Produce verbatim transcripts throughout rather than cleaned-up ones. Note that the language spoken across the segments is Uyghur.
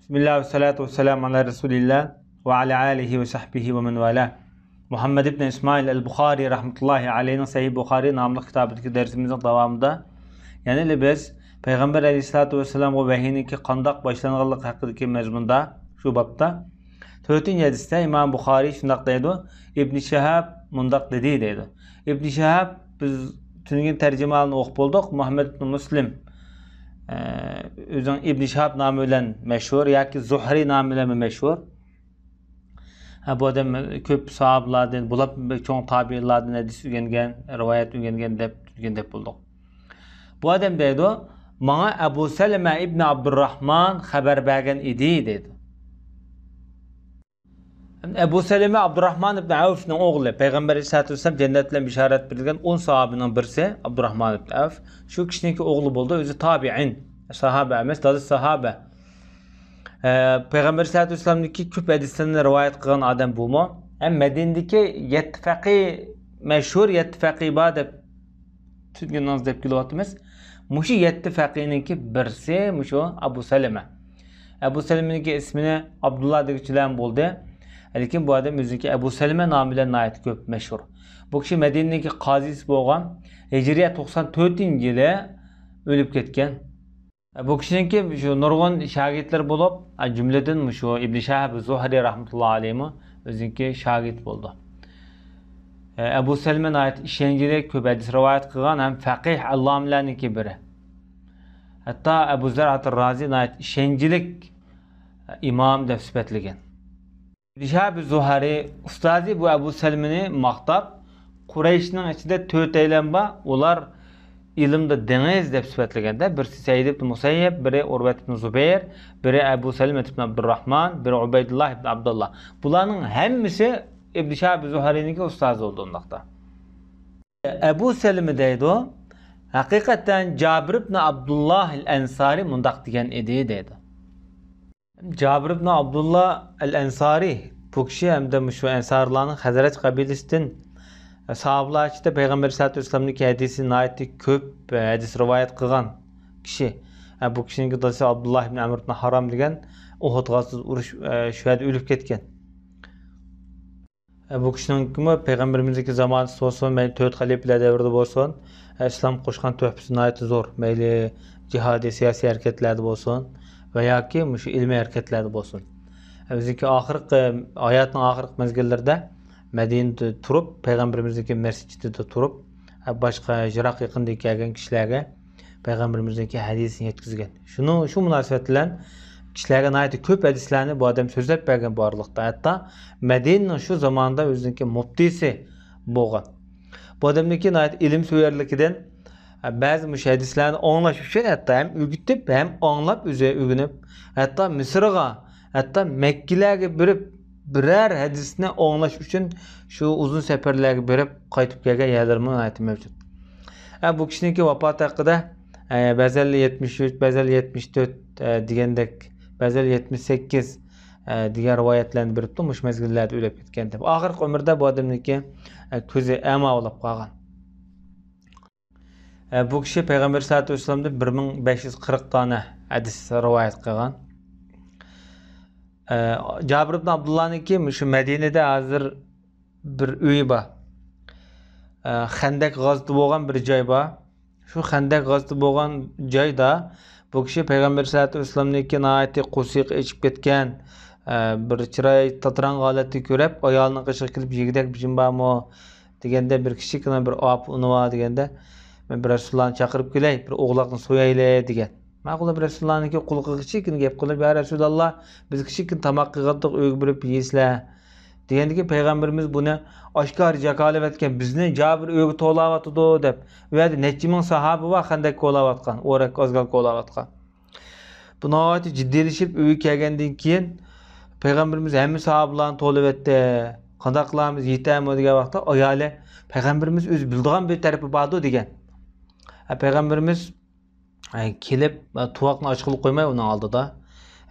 بىسمىللا ۋەسسالاتۇ ۋەسسالامۇ ئالا رەسۇلىللا ۋە ئالا ئالىھى ۋە سەھبىھى ۋە مەن ۋالا. مۇھەممەد ئىبن ئىسمائىل ئەل بۇخارى رەھمەتۇللاھى ئەلەيھىنىڭ سەھىھ بۇخارى ناملىق كىتابىدىكى دەرسىمىزنىڭ داۋامىدا، يەنىلا بىز پەيغەمبەر ئەلەيھىسسالاتۇ ۋەسسالامغا ۋەھىينىڭكى قانداق باشلانغانلىقى ھەققىدىكى مەزمۇندا، شۇ بابتا تۆتىنچى ھەدىستە ئىمام بۇخارى شۇنداق دەيدۇ، ئىبنى شىھاب مۇنداق دېدى دەيدۇ. ئىبنى شىھاب، بىز تۈنۈگۈن تەرجىمىھالىنى ئوقۇپ بولدۇق. مۇھەممەد ئىبنى مۇسلىم، ئە، ئۆزىنىڭ ئىبنى شىھاب نامى بىلەن مەشھۇر ياكى زۇھرى نامى بىلەنمۇ مەشھۇر. ھە، بۇ ئادەم كۆپ ساھابىلاردىن، بولۇپ بەك چوڭ تابىئىنلاردىن ھەدىس ئۆگەنگەن، رىۋايەت ئۆگەنگەن دەپ، ئۆگەن دەپ بولدۇق. بۇ ئادەم دەيدۇ، ماڭا ئەبۇ سەلىمە ئىبنى ئابدۇرراھمان خەۋەر بەرگەن ئىدى دەيدۇ. ئەبۇ سەلىمە ئابدۇرراھمان ئىبنى ئەۋفنىڭ ئوغلى، پەيغەمبەر ئەلەيھىسسالاتۇ ۋەسسالام جەننەت بىلەن بېشارەت بېرىلگەن ئون ساھابىنىڭ بىرسى ئابدۇرراھمان ئىبنى ئەۋف. شۇ كىشىنىڭكى ئوغلى بولدى، ئۆزى تابىئىن، ساھابە ئەمەس، دادىسى ساھابە. ئە، پەيغەمبەر ئەلەيھىسسالاتۇ ۋەسسالامدىكى كۆپ ھەدىسلەرنى رىۋايەت قىلغان ئادەم بۇمۇ. ھەم مەدىنىدىكى يەتتە فەقىھ، مەشھۇر يەتتە فەقىھ بار دەپ تۈنۈگۈن ناماز دەپ كېلىۋاتىمىز. مۇشۇ يەتتە فەقىھنىڭكى بىرسى مۇشۇ ئەبۇ سەلىمە. ئەبۇ سەلىمىنىڭكى ئىسمىنى ئابدۇللا دېگۈچىلەرمۇ بولدى. لېكىن بۇ ئادەم ئۆزىنىڭكى ئەبۇ سەلىمە نامى بىلەن ناھايىتى كۆپ مەشھۇر. بۇ كىشى مەدىنىنىڭكى قازىسى بولغان، ھىجرىيە توقسان تۆتىنچى يىلى ئۆلۈپ كەتكەن. بۇ كىشىنىڭكى شۇ نۇرغۇن شاگىرتلىرى بولۇپ، جۈملىدىن مۇشۇ ئىبن شىھاب زۇھرى رەھمەتۇللا ئەلەيھىمۇ ئۆزىنىڭكى شاگىرت بولىدۇ. ئەبۇ سەلمە ناھايىتى ئىشەنچلىك، كۆپ ھەدىس رىۋايەت قىلغان ھەم فەقىھ، ئاللامىلەرنىڭكى بىرى. ھەتتا ئەبۇ زەر ئەتىر رازى ناھايىتى ئىشەنچلىك ئىمام دەپ سۈپەتلىگەن. ئىبن شىھاب زۇھرى ئۇستازى بۇ ئەبۇ سەلمىنى ماختاپ، قۇرەيشنىڭ ئىچىدە تۆتەيلەن بار، ئۇلار ئىلىمدا دېڭىز دەپ سۈپەتلىگەندە، بىرسى سەئىد ئىبن مۇسەييەب، بىرى ئۇرۋەت ئىبن زۇبەير، بىرى ئەبۇ سەلمە ئىبن ئابدۇرراھمان، بىرى ئۇبەيدۇللا ئىبن ئابدۇللا. بۇلارنىڭ ھەممىسى ئىبن شىھاب زۇھرىنىڭكى ئۇستازى بولدى ئۇنداقتا. ئەبۇ سەلمە دەيدۇ، ھەقىقەتەن جابىر ئىبن ئابدۇللا ئەل ئەنسارى مۇنداق دېگەن ئىدى دەيدۇ. جابىر ئىبن ئابدۇللا ئەل ئەنسارى، بۇ كىشى ھەمدە مۇشۇ ئەنسارلارنىڭ خەزرەج قەبىلىسىدىن، ساھابىلار ئىچىدە پەيغەمبەر ئەلەيھىسسالاتۇ ۋەسسالامنىڭكى ھەدىسى ناھايىتى كۆپ ھەدىس رىۋايەت قىلغان كىشى. بۇ كىشىنىڭكى دادىسى ئابدۇللا ئىبن ئەمر ئىبن ھارام دېگەن ئۇھۇد غازىتىدە ئۇرۇش، شۇ يەردە ئۆلۈپ كەتكەن. بۇ كىشىنىڭكىمۇ پەيغەمبىرىمىزنىڭكى زامانىسىدا بولسۇن، مەيلى تۆت خەلىپىلەر دەۋرىدە بولسۇن، ئىسلام قوشقان تۆھپىسى ناھايىتى زور. مەيلى جىھادىي، سىياسىي ھەرىكەتلەردە بولسۇن ۋە ياكى مۇشۇ ئىلمىي ھەرىكەتلەردە بولسۇن. ئۆزىنىڭكى ئاخىرقى، ھاياتىنىڭ ئاخىرقى مەزگىللىرىدە مەدىنىدە تۇرۇپ، پەيغەمبىرىمىزنىڭكى مەسچىتىدە تۇرۇپ، باشقا يىراق يېقىندىن كەلگەن كىشىلەرگە پەيغەمبىرىمىزنىڭكى ھەدىسىنى يەتكۈزگەن. شۇنىڭ، شۇ مۇناسىۋەت بىلەن كىشىلەرگە ناھايىتى كۆپ ھەدىسلەرنى بۇ ئادەم سۆزلەپ بەرگەن بارلىقتا. ھەتتا مەدىنىنىڭ شۇ زاماندا ئۆزىنىڭكى مۇپتىسى بولغان. بۇ ئادەمنىڭكى ناھايىتى ئىلىم سۆيەرلىكىدىن، بەزى مۇشۇ ھەدىسلەرنى ئاڭلاش ئۈچۈن ھەتتا ھەم ئۆگىتىپ، ھەم ئاڭلاپ ئۆزى ئۆگىنىپ، ھەتتا مىسىرغا، ھەتتا مەككىلەرگە بېرىپ، بىرەر ھەدىسنى ئاڭلاش ئۈچۈن شۇ ئۇزۇن سەپەرلەرگە بېرىپ قايتىپ كەلگەن يەرلىرىمۇ ناھايىتى مەۋجۇت. ئە، بۇ كىشىنىڭكى ۋاپاتى ھەققىدە، ئە، بەزىلەر يەتمىش ئۈچ، بەزىلەر يەتمىش تۆت، ئە، دېگەندەك، بەزىلەر يەتمىش سەككىز، ئە، دېگەن رىۋايەتلەرنى بېرىپتۇ، مۇشۇ مەزگىللەردە ئۆلۈپ كەتكەن دەپ. ئاخىرقى ئۆمرىدە بۇ ئادەمنىڭكى، ئە، كۆزى ئەما بولۇپ قالغان. ئە، بۇ كىشى پەيغەمبەر سەللەللاھۇ ئەلەيھى ۋەسەللەمدىن بىر مىڭ بەش يۈز قىرىق دانە ھەدىس رىۋايەت قىلغان. ئە، جابىر ئىبن ئابدۇللانىڭكى مۇشۇ مەدىنىدە ھازىر بىر ئۆيى بار. ئە، خەندەك غازىتى بولغان بىر جاي بار. شۇ خەندەك غازىتى بولغان جايدا بۇ كىشى پەيغەمبەر سەللەللاھۇ ئەلەيھى ۋەسەللەمنىڭكى ناھايىتى قورسىقى ئېچىپ كەتكەن، ئە، بىر چىراي تاتىراڭغۇ ھالەتتە كۆرۈپ، ئايالىنىڭ قېشىغا كېلىپ، يېگۈدەك بېجىم بارمۇ؟ دېگەندە، بىر كىچىككىنە بىر ئاپا ئۇنى بار دېگەندە، مەن بىر رەسۇلۇللانى چاقىرىپ كېلەي، بىر ئوغلاقنى سويايلى دېگەن. ماقۇل دەپ رەسۇلۇللانىڭكى قۇلىقىغا كىچىككىنە گەپ قىلىپ، يا رەسۇلاللا، بىز كىچىككىنە تاماق قىلغانتۇق، ئۆيگە بېرىپ يەيسىلەر دېگەندىكىن، پەيغەمبىرىمىز بۇنى ئاشكارا جاكارلىۋەتكەن، بىزنى جابىر ئۆيگە توۋلاۋاتىدۇ دەپ. ئۇ يەردە نەچچە مىڭ ساھابە بار خەندەك كولاۋاتقان، ئورەك ئازگال كولاۋاتقان. بۇ ناھايىتى جىددىيلىشىپ ئۆيگە كەلگەندىن كېيىن، پەيغەمبىرىمىز ھەممە ساھابىلارنى توۋلىۋەتتى. قانداق قىلارمىز، يېتەرمۇ دېگەن ۋاقىتتا ئايالى، پەيغەمبىرىمىز ئۆزى بىلىدىغان بىر تەرىپى باردۇ دېگەن. ھە، پەيغەمبىرىمىز، ھە، كېلىپ، ھە، تۇۋاقنى ئاچقىلى قويماي ئۇنىڭ ئالدىدا.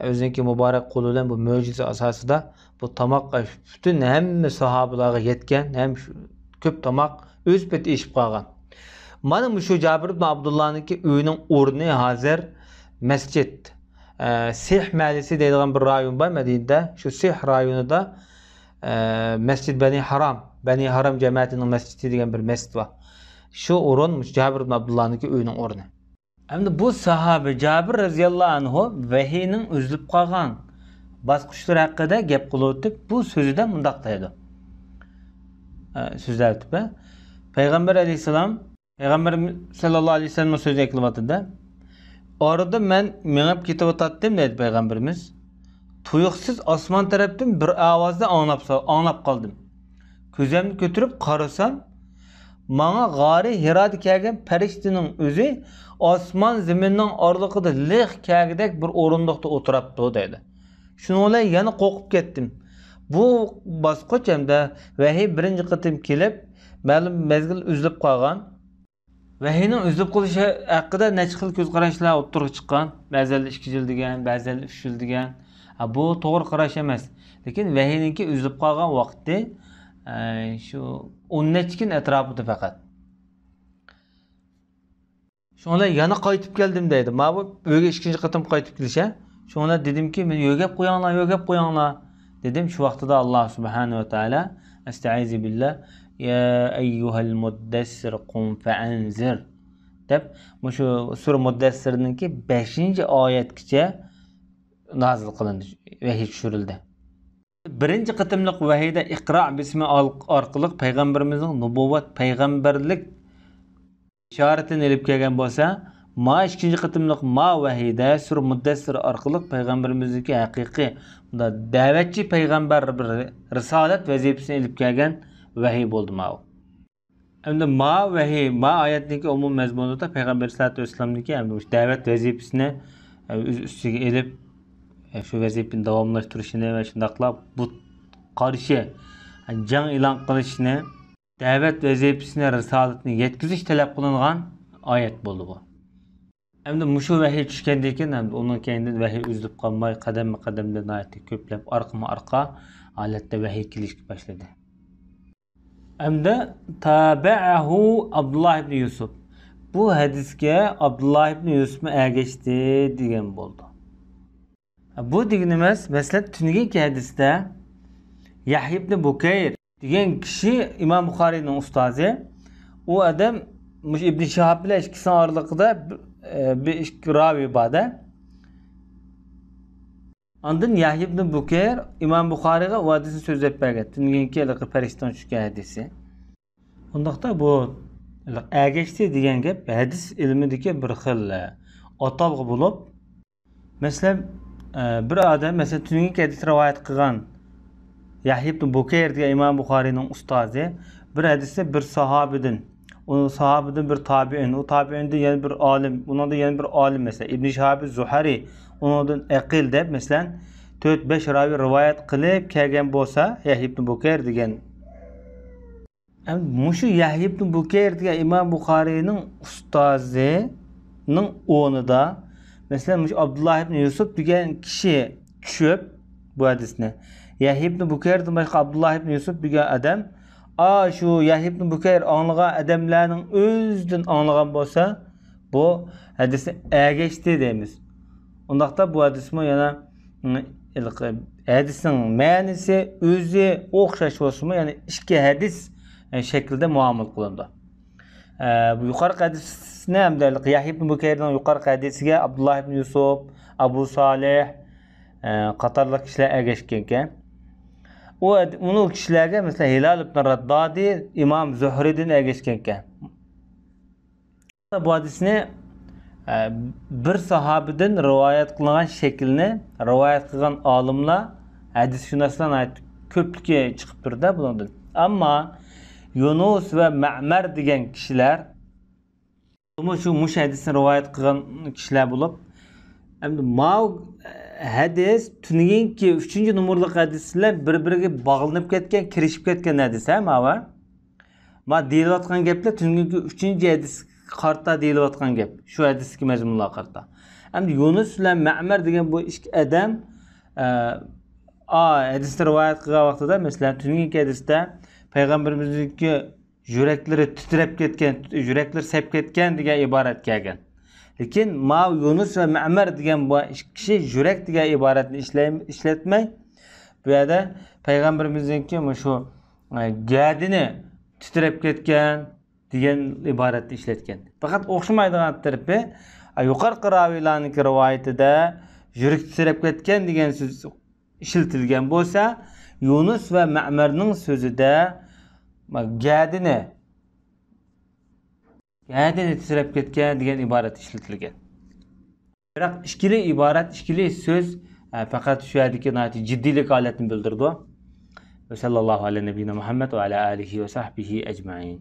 ھە، ئۆزىنىڭكى مۇبارەك قولى بىلەن بۇ مۆجىزە ئاساسىدا بۇ تاماق، ھە، پۈتۈن ھەممە ساھابىلارغا يەتكەن، ھەم شۇ كۆپ تاماق ئۆز پېتى ئېشىپ قالغان. مانا مۇشۇ جابىر ئىبن ئابدۇللانىڭكى ئۆيىنىڭ ئورنى ھازىر مەسچىت. ئە، سىھ مەھەللىسى دەيدىغان بىر رايون بار مەدىنىدە. شۇ سىھ رايونىدا، ئە، مەسچىد بەنى ھارام، بەنى ھارام جەمەتىنىڭ مەسچىتى دېگەن بىر مەسچىت بار. شۇ ئورۇن مۇشۇ جابىر ئىبن ئابدۇللانىڭكى ئۆيىنىڭ ئورنى. ئەمدى بۇ ساھابە جابىر رەزىياللاھۇ ئەنھۇ ۋەھىينىڭ ئۈزۈلۈپ قالغان باسقۇچلىرى ھەققىدە گەپ قىلىۋېتىپ، بۇ سۆزىدە مۇنداق دەيدۇ. ئە، سۆزلەۋېتىپ، پەيغەمبەر ئەلەيھىسسالام، پەيغەمبەر سەللەللاھۇ ئەلەيھى ۋەسەللەمنىڭ سۆزى ئېيتىلىۋاتىدۇ. ئارىدا مەن مېڭىپ كېتىۋاتاتتىم، دەيدۇ پەيغەمبىرىمىز. تۇيۇقسىز ئاسمان تەرەپتىن بىر ئاۋازنى ئاڭلاپ، ئاڭلاپ قالدىم. كۆزۈمنى كۆتۈرۈپ قارىسام، ماڭا غارى ھىرادا كەلگەن پەرىشتىنىڭ ئۆزى ئاسمان زېمىننىڭ ئارىلىقىدا لىق كەلگۈدەك بىر ئورۇندۇقتا ئولتۇراپتۇ، دەيدۇ. شۇنىڭ بىلەن يەنە قورقۇپ كەتتىم. بۇ باسقۇچ ھەمدە ۋەھىي بىرىنچى قېتىم كېلىپ، مەلۇم مەزگىل ئۈزۈلۈپ قالغان. ۋەھىينىڭ ئۈزۈلۈپ قېلىشى ھەققىدە نەچچە خىل كۆز قاراشلار ئوتتۇرىغا چىققان. بەزىلەر ئىككى يىل دېگەن، بەزىلەر ئۈچ يىل دېگەن. ھە، بۇ توغرا قاراش ئەمەس. لېكىن ۋەھىينىڭكى ئۈزۈلۈپ قالغان ۋاقتى، ئە، شۇ ئون نەچچە كۈن ئەتراپىدا پەقەت. شۇڭا يەنە قايتىپ كەلدىم دەيدۇ. ما بۇ ئۆيگە ئىككىنچى قېتىم قايتىپ كېلىشى. شۇڭا دېدىمكى، مېنى يۆگەپ قويۇڭلار، يۆگەپ قويۇڭلار دېدىم. شۇ ۋاقتىدا ئاللا سۇبھانەھۇ ۋە تائالا، ئەستەئىزۇ بىللا، يا ئەييۇھەل مۇددەسسىر قۇم فەئەنزىر دەپ، مۇشۇ سۈرە مۇددەسسىرنىڭكى بەشىنچى ئايەتكىچە نازىل قىلىندى، ۋەھىي چۈشۈرۈلدى. بىرىنچى قېتىملىق ۋەھىيدە ئىقرا بىسمى ئارقىلىق پەيغەمبىرىمىزنىڭ نۇبۇۋۋەت، پەيغەمبەرلىك بېشارىتىنى ئېلىپ كەلگەن بولسا، ما ئىككىنچى قېتىملىق ما ۋەھىيدە سۈرە مۇددەسسىر ئارقىلىق پەيغەمبىرىمىزنىڭكى ھەقىقىي بۇنداق دەۋەتچى پەيغەمبەر، بىر رىسالەت ۋەزىپىسىنى ئېلىپ كەلگەن ۋەھىي بولدى ماۋۇ. ئەمدى ما ۋەھىي، ما ئايەتنىڭكى ئومۇمىي مەزمۇنىدا پەيغەمبەر ئەلەيھىسسالاتۇ ۋەسسالامنىڭكى ئەمدى مۇشۇ دەۋەت ۋەزىپىسىنى، ئە، ئۆز ئۈستىگە ئېلىپ، ئە، شۇ ۋەزىپىنى داۋاملاشتۇرۇشىنى ۋە شۇنداقلا بۇت قارشى، ئە، جەڭ ئېلان قىلىشنى، دەۋەت ۋەزىپىسىنى، رىسالىتىنى يەتكۈزۈش تەلەپ قىلىنغان ئايەت بولدى بۇ. ئەمدى مۇشۇ ۋەھىي چۈشكەندىن كېيىن، ئەمدى ئۇنىڭ كەينىدىن ۋەھىي ئۈزۈلۈپ قالماي، قەدەممۇ قەدەمدە ناھايىتى كۆپلەپ، ئارقىمۇ ئارقا ھالەتتە ۋەھىي كېلىشكە باشلىدى. ئەمدى تابەئەھۇ ئابدۇللا ئىبنى يۈسۈپ. بۇ ھەدىسكە ئابدۇللا ئىبنى يۈسۈپمۇ ئەگەشتى دېگەن بولدى. بۇ دېگىنىمىز، مەسىلەن، تۈنۈگۈنكى ھەدىستە يەھيا ئىبنى بۇكەير دېگەن كىشى ئىمام بۇخارىينىڭ ئۇستازى. ئۇ ئادەم مۇشۇ ئىبنى شىھاب بىلەن ئىككىسىنىڭ ئارىلىقىدا بىر، ئە، بىر ئىككى راۋى بار-دە. ئاندىن يەھيا ئىبنى بۇكەير ئىمام بۇخارىيغا ئۇ ھەدىسنى سۆزلەپ بەرگەن. تۈنۈگۈنكى ھېلىقى پەرىشتىنىڭ چۈشكەن ھەدىسى. ئۇنداقتا بۇ ئەگەشتى دېگەن گەپ ھەدىس ئىلمىدىكى بىر خىل ئاتالغۇ بولۇپ، مەسىلەن، ئە، بىر ئادەم، مەسىلەن، تۈنۈگۈنكى ھەدىسنى رىۋايەت قىلغان يەھيا ئىبنى بۇكەير دېگەن ئىمام بۇخارىينىڭ ئۇستازى بىر ھەدىسنى بىر ساھابىدىن، ئۇ ساھابىدىن بىر تابىئىن، ئۇ تابىئىندىن يەنە بىر ئالىم، ئۇنىڭدىن يەنە بىر ئالىم، مەسىلەن، ئىبنى شىھابى زۇھرى، ئۇنىڭدىن ئەقىل دەپ، مەسىلەن، تۆت، بەش راۋى رىۋايەت قىلىپ كەلگەن بولسا، يەھيا ئىبنى بۇكەير دېگەن. ئەمدى مۇشۇ يەھيا ئىبنى بۇكەير دېگەن ئىمام بۇخارىينىڭ ئۇستازىنىڭ ئورنىدا، مەسىلەن، مۇشۇ ئابدۇللا ئىبنى يۈسۈپ دېگەن كىشى چۈشۈپ بۇ ھەدىسنى، يەھيا ئىبنى بۇكەيردىن باشقا ئابدۇللا ئىبنى يۈسۈپ دېگەن ئادەم، ئا، شۇ يەھيا ئىبنى بۇكەير ئاڭلىغان ئادەملەرنىڭ ئۆزىدىن ئاڭلىغان بولسا، بۇ ھەدىسنى ئەگەشتى دەيمىز. ئۇنداقتا بۇ ھەدىسمۇ يەنە، م، ھېلىقى ھەدىسنىڭ مەنىسى ئۆزى ئوخشاش بولسىمۇ، يەنى ئىككى ھەدىس، ئە، شەكلىدە مۇئامىلە قىلىنىدۇ. ئە، بۇ يۇقىرىقى ھەدىسنى ھەمدە ھېلىقى يەھيا ئىبنى بۇكەيرنىڭ يۇقىرىقى ھەدىسىگە ئابدۇللا ئىبنى يۈسۈپ، ئەبۇ سالىھ، ئە، قاتارلىق كىشىلەر ئەگەشكەنكەن. ئۇ، ئۇنىڭ كىشىلەرگە، مەسىلەن، ھىلال ئىبنى رەددادى ئىمام زۇھرىدىن ئەگەشكەنكەن. بۇ ھەدىسنى، ئە، بىر ساھابىدىن رىۋايەت قىلىنغان شەكىلنى رىۋايەت قىلغان ئالىملار، ھەدىسشۇناسلار ناھايىتى كۆپلۈكى چىقىپ تۇرىدۇ بۇنىڭدىن. ئەمما يۇنۇس ۋە مەمەر دېگەن كىشىلەر، بۇمۇ شۇ مۇشۇ ھەدىسنى رىۋايەت قىلغان كىشىلەر بولۇپ، ئەمدى ماۋۇ ھەدىس تۈنۈگۈنكى ئۈچىنچى نومۇرلۇق ھەدىس بىلەن بىر-بىرىگە باغلىنىپ كەتكەن، كىرىشىپ كەتكەن ھەدىس، ھە، ماۋۇ؟ ما دېيىلىۋاتقان گەپلەر تۈنۈگۈنكى ئۈچىنچى ھەدىسكە قارىتا دېيىلىۋاتقان گەپ. شۇ ھەدىستىكى مەزمۇنلارغا قارىتا. ئەمدى يۇنۇس بىلەن مەمەر دېگەن بۇ ئىككى ئادەم، ئە، ئا، ھەدىسنى رىۋايەت قىلغان ۋاقتىدا، مەسىلەن، تۈنۈگۈنكى ھەدىستە پەيغەمبىرىمىزنىڭكى يۈرەكلىرى تىترەپ كەتكەن، يۈرەكلىرى سەپ كەتكەن دېگەن ئىبارەت كەلگەن. لېكىن ماۋۇ يۇنۇس ۋە مەمەر دېگەن بۇ ئىككى كىشى يۈرەك دېگەن ئىبارەتنى ئىشلەي-، ئىشلەتمەي، بۇ يەردە پەيغەمبىرىمىزنىڭكى مۇشۇ، ئە، گەدىنى تىترەپ كەتكەن دېگەن ئىبارەتنى ئىشلەتكەن. پەقەت ئوخشىمايدىغان تەرىپى، ئە، يۇقىرىقى راۋىيلارنىڭكى رىۋايىتىدە يۈرىكى تىترەپ كەتكەن دېگەن سۆز ئىشلىتىلگەن بولسا، يۇنۇس ۋە مەمەرنىڭ سۆزىدە گەدىنى، گەدىنى تىترەپ كەتكەن دېگەن ئىبارەت ئىشلىتىلگەن. بىراق ئىككىلى ئىبارەت، ئىككىلى سۆز، ئە، پەقەت شۇ يەردىكى ناھايىتى جىددىيلىك ھالەتنى بىلدۈرىدۇ. ۋە سەللەللاھۇ ئەلە نەبىييىنا مۇھەممەد ۋە ئەلە ئالىھى ۋە سەھبىھى ئەجمەئىن.